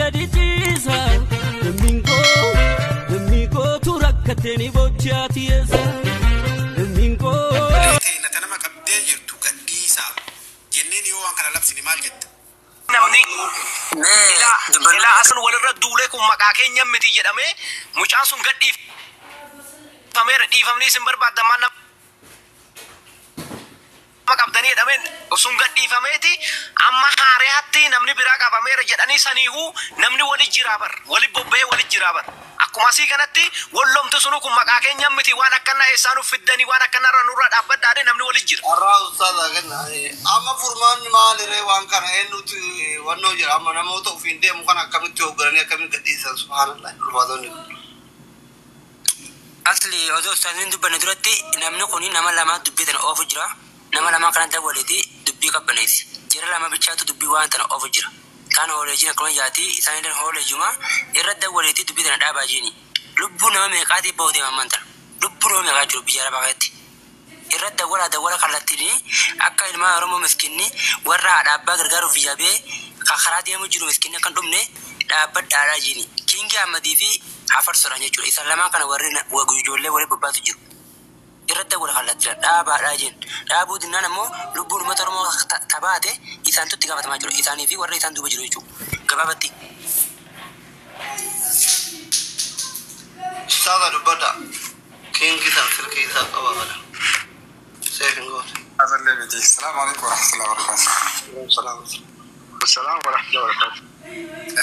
gadi ciisa. Lammiin koo lammii kootu rakkate ni bochaati eessa. Lammiin koo. Teenya nama qabdee jirtu gadhiisaa jenneen yoo waan kana labsine maal jetta? Namni ilaa asin walirra duulee kun maqaa keenya miti jedhamee mucaan sun gad dhiifameera, dhiifamni isin barbaaddamaan nama qabdanii jedhameen sun gad dhiifameeti. Amma haariyaatti namni biraa qabameera jedhanii saniihuu namni wali jiraa bar, wali bobba'ee wali jiraa bar. Akkuma asii kanatti wallomti sunu kun maqaa keenya miti, waan akkanaa eessaa nuuf fiddanii, waan akkanarra nurra dhaabbadhaadhe, namni wali jira. Har'aa ustaaza kenna. Amma furmaanni maaliree waan kana eenyutu wannoo jira? Amma namoota ofiin deemu kana akkamitti hooggananii akkamitti gadhiisan? Subhaanallah, ulfaatonni kun. Asli osoo ustaaziin dubbanne duratti namni kun nama lama dubbii tana oofu jira. Nama lama kana dabaleeti dubbii qabbaneessi. Jara lama bichaatu dubbii waan tana oofu jira. Kaan hooleejiin akkuma jaati isaanillee hooleejuma irra dabaleeti dubbii tana dhaabaa jiini. Lubbuu nama meeqaatii bahu deema ammaan tana. Lubbuu nama meeqaa jiru biyya arabaa keessatti. Irra dawwala dawwala kallattiin akka ilmaan Oromoo miskinni warra haadha abbaa gargaaruuf biyya bee karaa deemu jiru miskinni akka hin dhumne dhaabbadhaadhaa jiini. Kiingi Ahmadii fi Hafarsoodhaan jechuudha. Isaan lamaan kana warri ijoollee walii bobbaatu jiru. Irra dawwala kallattiin dhaabaadhaa jiin. Dhaabuu dinnaan ammoo lubbuun uummata Oromoo tabaate isaantu itti gaafatamaa jiru. Isaanii fi warra isaan duuba jiru jechuudha. Gabaabatti. Ustaaza dubbadha. Kiingi san silkii isaa qaba kana. Seefin goone. هذا اللي بدي. السلام عليكم ورحمة الله وبركاته. Salaam. السلام ورحمة الله وبركاته.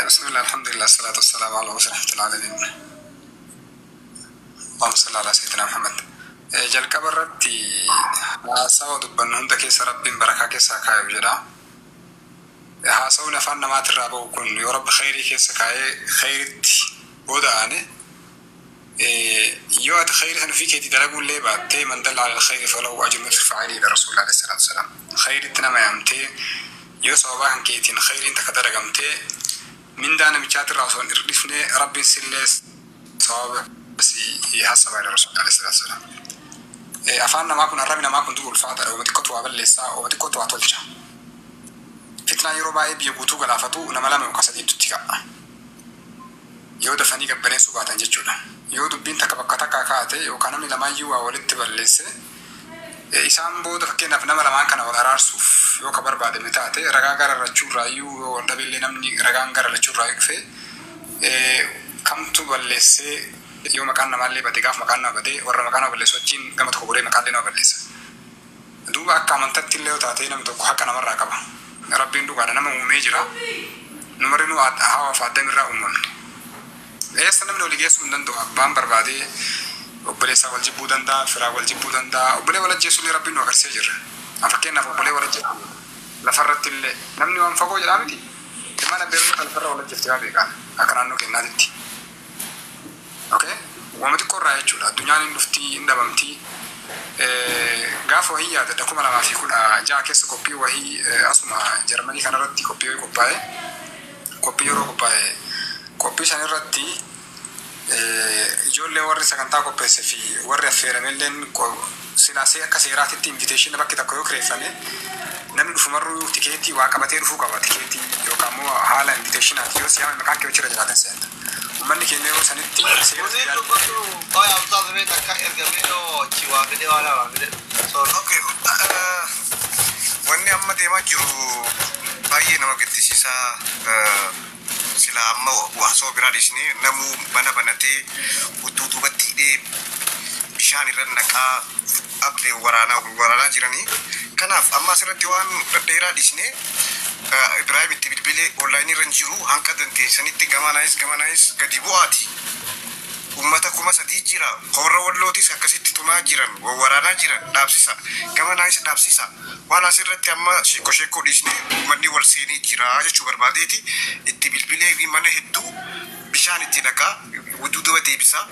بسم الله، الحمد لله، الصلاة والسلام على رحمة العالمين. اللهم صل على سيدنا محمد. Jalqaba irratti haasawa dubbannu hunda keessa Rabbiin barakaa keessa kaayu jedha. Haasawni afaan namaatirraa ba'u kun yoo Rabbi khayrii keessa kaayee khayritti booda aane, yoo ati khayrii sana ofii keetii dalaguullee baattee, من دل على الخير فله أجر مثل فاعله إلى رسول الله عليه الصلاة والسلام. Khayritti nama yaamtee yoo sababaa kan keetiin khayriin takka dalagamtee mindaa namichaatirraa osoo hin hir'ifne Rabbiin sillee sababa si hasaba ila رسول الله عليه الصلاة والسلام. Afaan namaa kun, arrabni namaa kun duba ulfaataadha. Ooma xiqqootu waa balleessaa, ooma xiqqootu waa tolcha. Fitnaa yeroo baay'ee biyya guutuu galaafatu nama lama yookaan sadiitti ka'a. Yoo dafanii gabbaneessuu baatan jechuudha. Yoo dubbiin takka bakka takkaa kaate yookaan namni lamaayyuu waa walitti balleesse, isaan booda fakkeenyaaf nama lamaan kana wal araarsuuf yoo ka barbaadame taate, ragaa gara lachuurraayyuu yoo wal dhabeellee namni ragaan gara lachuurraayyuu dhufee kamtu balleessee, yoo maqaan namaallee bade, gaaf maqaan nama bade warra maqaa nama balleessu wajjin gama tokko godhee maqaallee nama balleessa. Duuba akka amantaatti illee yoo taate namni tokko haqa namarraa qaba. Rabbiin dhugaadha nama uumee jira. Numarri nu hawa fi addamirraa uumamne. Eessa namni walii geessuu hin danda'u. Abbaan barbaadee obboleessaa wal jibbuu danda'a, firaa wal jibbuu danda'a. Obbolee wal ajjeessu illee Rabbiin nu agarsiisee jira. Fakkeenyaaf obbolee wal ajjeessu lafarratti illee namni waan fagoo jedhaa miti. Ilmaan abbeerota lafarra wal ajjeefte yaa beekaa akka naannoo kennaatitti. Okay? Wama xiqqoo irraa jechuudha. Addunyaan hin dhuftii, hin dhabamtii. Gaafa wahii yaadadha, 2016 keessa qophii wahii asuma Jarmanii kanarratti qophii wahii qophaa'e. Qophii yeroo qophaa'e qophii san irratti ijoollee warri sagantaa qopheesse fi warri affeeramelleen silaasee akka seeraatitti invitation bakki tokko yoo kireeffame namni dhufumarruu tikeetii waa qabatee dhufuu qaba, tikeetii yookaan immoo haala invitationaati yoo siyaame maqaan kee achirra jiraatan seenta. Uummanni keenya yeroo sanitti seera Munir dubbatu qoya ustaaza mee takka ergamee yoo achi waa fide waan waa fide. Sorry. Okay. Wanni amma deemaa jiru baay'ee nama gaddisiisaa. Sila amma haasawaa biraa dhiisnee namuu mana banatee hudduu duubatti hidhee bishaan irra naqaa ablee waraanaa waraanaa jiranii. Kanaaf amma asirratti waan dhedheeraa dhiisnee Ibrahim itti bilbilee onlaayinii irra hin jiru, hanqa dandeessanitti gamanaayis gamanaayis gadi bu'aati. Uummata 3000 jira. Warra Wallootis akkasitti tumaa jiran, waraanaa jiran dhaabsisa. Gamanaayis dhaabsisa. Waan asirratti amma sheekoo sheekoo dhiisnee uummanni wal seenee jira jechuu barbaadeeti itti bilbilee mana hedduu bishaan itti naqaa duuba deebisa.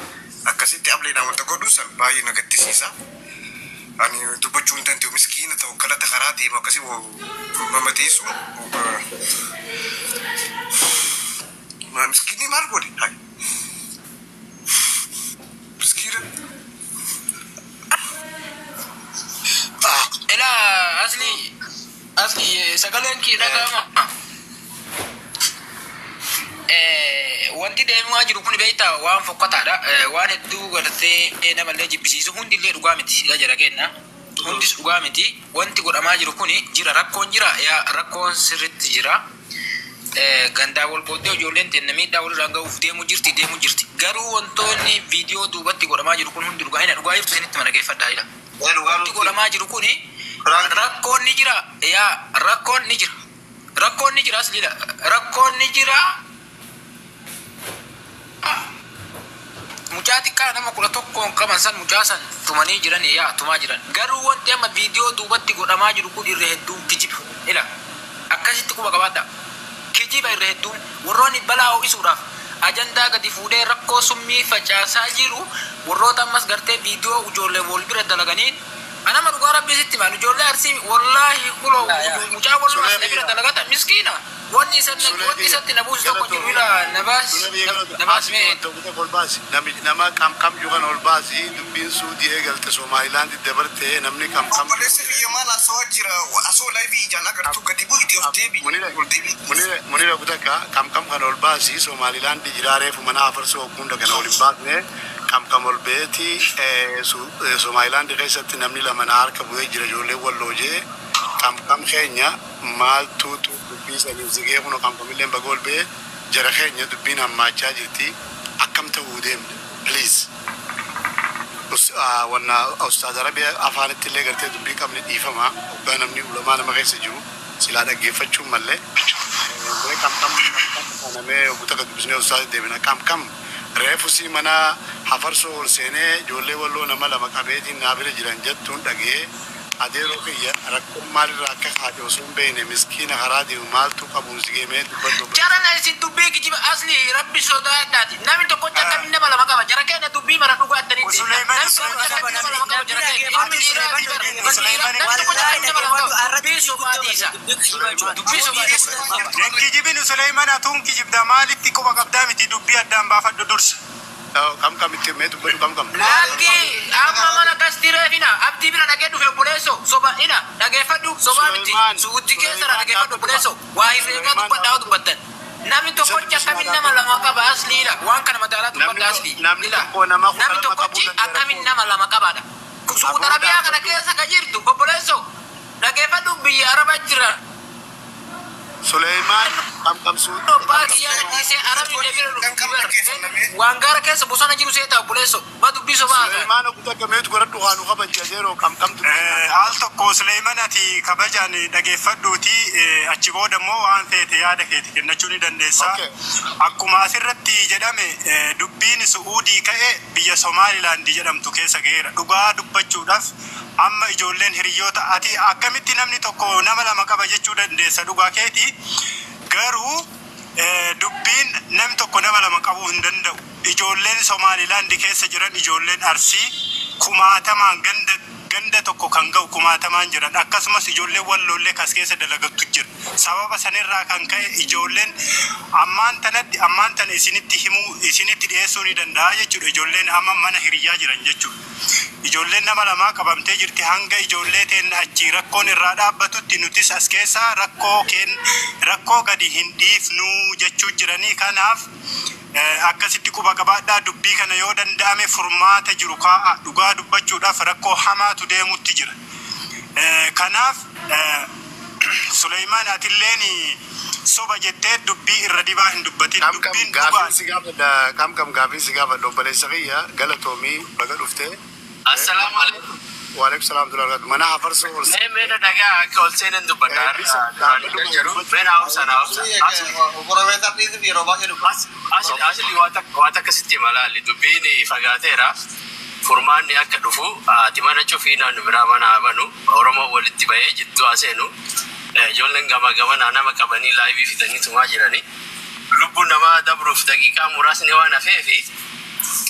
Akkasitti ableedhaan wanta godhu san baay'ee na gaddisiisa. Ani dubbachuu hin danda'u, miskiina ta'u galata karaa deemu akkasii mamateessu. Miskiinni maal godhe? Miskiina. Ilaa asli asli sagaleen kee dhaga'ama. Wanti deemaa jiru kun beektaa waan fokkataadha. Waan hedduu gartee namallee jibbisiisu hundillee dhugaa miti ila jara kenna. Hundis dhugaa miti. Wanti godhamaa jiru kun jira, rakkoon jira, yaa rakkoon sirriitti jira. Gandaa wal qooddee ijoolleen teenya miidhaa walirraan gahuuf deemuu jirti deemuu jirti. Garuu wantoonni viidiyoo duubatti godhamaa jiru kun hundi dhugaa hin dhugaa jirtu isinitti mana geeffadhaa jira. Wanti godhamaa jiru kun rakkoon ni jira, yaa rakkoon ni jira. Rakkoon ni jira asliidha. Rakkoon ni jira. Mucaa xiqqaa nama 11 qaban san mucaa san tumanii jiran, yaa tumaa jiran. Garuu wanti amma viidiyoo duubatti godhamaa jiru kun irra hedduun kijiba. Ila akkasitti quba qabaadha. Kijiba irra hedduun warroonni balaa ho'isuudhaaf ajandaa gadi fuudhee rakkoo summii facaasaa jiru warroota ammas gartee viidiyoo ijoollee wal bira dalaganiin anama dhugaa rabbii sitti maan ijoollee Arsii wallaahi kuloo mucaa walloo as bira dalagata miskiina wanni wanni isatti na buusu tokko jiru ila nabaas nabaas mee nama kam kam yookaan ol baasi dubbiin Suudii eegalte Somaalilaandi dabarte namni kam kam. Obboleessi biyya maal asoo jira asoo laayivii ijaan agartuu gadi bu'iti of deebi. Munira kutaka kam kam kan ol baasi Somaalilaandi jira reefu mana afarsoo hunda kan ol hin baasne kam kam ol beeti Somaalilaandi keessatti namni lama na harka bu'ee jira ijoollee walloojee kam kam keenya maaltu dubbii saniif zigee kun kam kamillee baga ol ba'ee jara keenya dubbiin hammaachaa jirti akkam ta'uu deemne please. Wanna ustaaz Arabiyaa afaanitti illee gartee dubbii qabne dhiifama hoggaa namni ulamaa nama keessa jiru silaa dhaggeeffachuun mallee kam kam namee ogguu takka dubbisnee ustaaz deebina kam kam reefu si mana hafarsoo ol seenee ijoollee walloo nama lama qabeetiin naa bira jiran jettuun dhagee adeeroo kiyya rakkoon maalirraa akka kaate osoo hin beekne miskiina karaa deemu maaltu qabuun si geemee dubbadhu. Jarana isin dubbii kijiba asli rabbi sodaadhaati. Namni tokko akkamiin nama lama qaba. Jara keenya dubbii mara dhugaa attanitti. Namni tokko akkamiin nama lama qaba jara keenya. Ilmi dhiiraa fi bara. Namni tokko akkamiin nama lama qaba. Dubbii sobaa dhiisa. Dubbii sobaa dhiisa. Kijibin Suleyman atuun kijibda maalitti quba qabdaa miti dubbii addaan baafadhu dursa. Kam kam itti mee dubbadhu kam kam. Lakki amma mana kasti reefina abdii bira dhagee dhufe obboleesso soba ina dhageeffadhu sobaa miti suutti keessa dhageeffadhu obboleesso waa herreegaa dubbadhaa dubbattan. Namni tokkochi akkamiin nama lama qaba asliidha waan kana madaalaa dubbadha asli. Namni tokko nama Namni tokkochi akkamiin nama lama qabaadha. Suuta Arabiyaa kana keessa ka jirtu obboleesso dhageeffadhu biyya Arabaa jira. Suleymaan kam kam suuti. Waan gaara keessa bosona jiru seeta obboleesso ba dubbii sobaa. Suleymaan ogguu takka meetu godhadhu haanu kabaji adeeroo kam kam Al tokko Suleyman ati kabajaan dhageeffadhuuti achi booda immoo waan feete yaada keeti kennachuu ni dandeessa. Akkuma asirratti jedhame dubbiin Su'uudii ka'e biyya Somaalilaandi jedhamtu keessa ga'eera. Dhugaa dubbachuudhaaf amma ijoolleen hiriyoota ati akkamitti namni tokko nama lama qaba jechuu dandeessa dhugaa keeti. Garuu dubbiin namni tokko nama lama qabuu hin danda'u. Ijoolleen Somaalilaandi keessa jiran ijoolleen Arsii kumaatamaan ganda tokko kan ga'u kumaatamaan jiran akkasumas ijoolleen walloollee kas keessa dalagattu jira. Sababa sanirraa kan ka'e ijoolleen ammaan tanatti ammaan tana isinitti himuu isinitti dhiyeessuu ni danda'a jechuudha. Ijoolleen amma mana hiriyyaa jiran jechuudha. Ijoolleen nama lamaa qabamtee jirti hanga ijoollee teen achi rakkoon irraa dhaabbatutti nutis as keessaa rakkoo rakkoo gadi hin dhiifnu jechuu jiranii kanaaf akkasitti quba qabaadhaa dubbii kana yoo danda'ame furmaata jiru kaa'a dhugaa dubbachuudhaaf rakkoo hamaatu deemutti jira. Kanaaf Suleymaan atilleen soba jettee dubbii irra dibaa hin dubbatin dubbiin dhugaa. Kam kam gaafiin si gaafadha obboleessa kiyya galatoomii baga dhuftee. Assalaamu alaikum. Waalaikum salaam warahmatullahi wabarakatuh. Mana hafarsoo ol Mee mee dhagaa akka ol seenan dubbadha. Mee naa obsa naa obsa. Asli waan akkasitti hima laalli dubbiin fagaateera. Furmaanni akka dhufu ati mana cufii naannu biraa mana banu Oromoo walitti bahee jidduu haseenu ijoolleen gama gamanaa nama qabanii laayivii fidanii tumaa jiranii. Lubbuun namaa dabruuf daqiiqaa muraasni waan hafeefi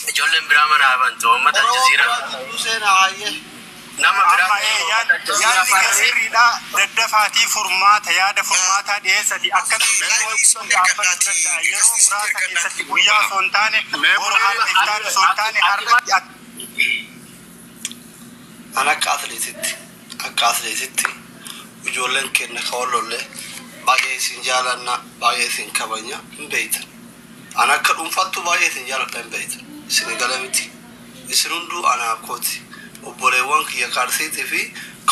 ijoolleen biraa mana bantu uummata Aljazeeraa. Nama biraa Yaadni kee sirriidha. Daddafaatii furmaata yaada furmaataa dhiyeessati akkamitti dhaabbachuu danda'a yeroo muraasa keessatti guyyaa osoo hin taane boru har'a iftaan osoo hin taane har'a. An akka atleetitti ijoolleen keenya ka wallollee baay'ee isin jaalanna baay'ee isin kabajna hin beeytan. Ana akka dhuunfaattu baay'ee isin jaaladha hin beektan. Isin gala miti. Isin hunduu anaaf kooti. Obboleewwan kiyya kaarsiitii fi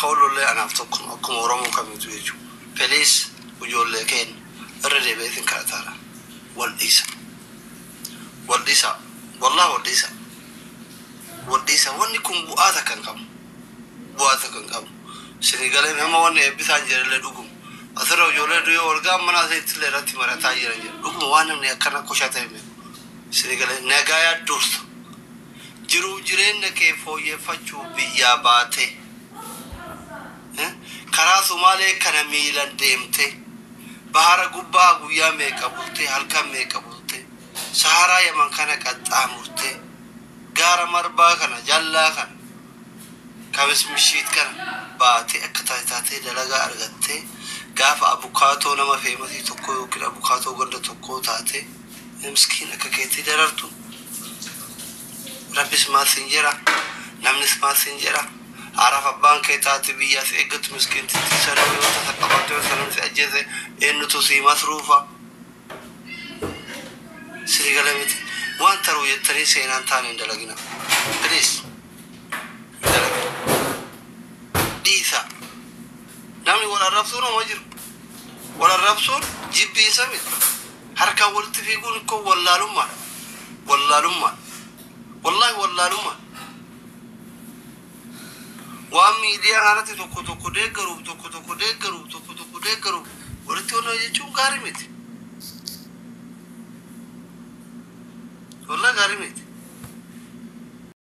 kawolollee anaaf tokkuma akkuma Oromoo kamiitu jechuudha. Please, ijoollee keenya irra deebi'ee isin kadhataara. Wal dhiisa. Wal dhiisa. Wallah, wal dhiisa. Wal dhiisa. Wanni kun bu'aa takka hin qabu. Bu'aa takka hin qabu. Isin galee nama wanni eebbisaan jedhallee dhuguma. Asirra ijoollee duyyoo walgaa mana asitti irratti marataa jiran jedhu. Dhuguma waan namni akkana koshaa ta'e beeku. Isin galee nagaa yaadduursa. Jiruu jireenya kee fooyyeffachuu biyyaa baate. Karaa Sumaalee kana miilan deemte. Bahara gubbaa guyyaa meeqa bultee, halkan meeqa bultee, Saharaa Yaman kana qaxxaamurtee, gaara marbaa kana jallaa kana kamis mishiit kana baatee akka taatee dalagaa argattee, gaafa abukaatoo nama feemasii tokko yookiin abukaatoo ganda tokkoo taate, miskiin akka keetti darartu. Rabbis maal siin jedha? Namnis maal siin jedha? Haaraaf abbaan kee taate biyyaa si eeggatu miskiintitti sana yoo tasa qabatte, yoo sanam si ajjeese, eenyutu si masruufa? Siri gala miti. Waan taruu jettanii seenaan taane hin dalagina. Please, hin dalagina. Dhiisa. Namni wal arrabsuun homa jiru. Wal arrabsuun jibbiinsa miti. Harkaan walitti fiiguun ikkoo wallaalummaadha. Wallaalummaadha. Wallaahi, wallaalummaadha. Waan miidiyaa kanatti tokko tokko deeggaruuf, tokko tokko deeggaruuf, tokko tokko deeggaruuf walitti onnoo jechuun gaarii miti. Wallaahi, gaarii miti.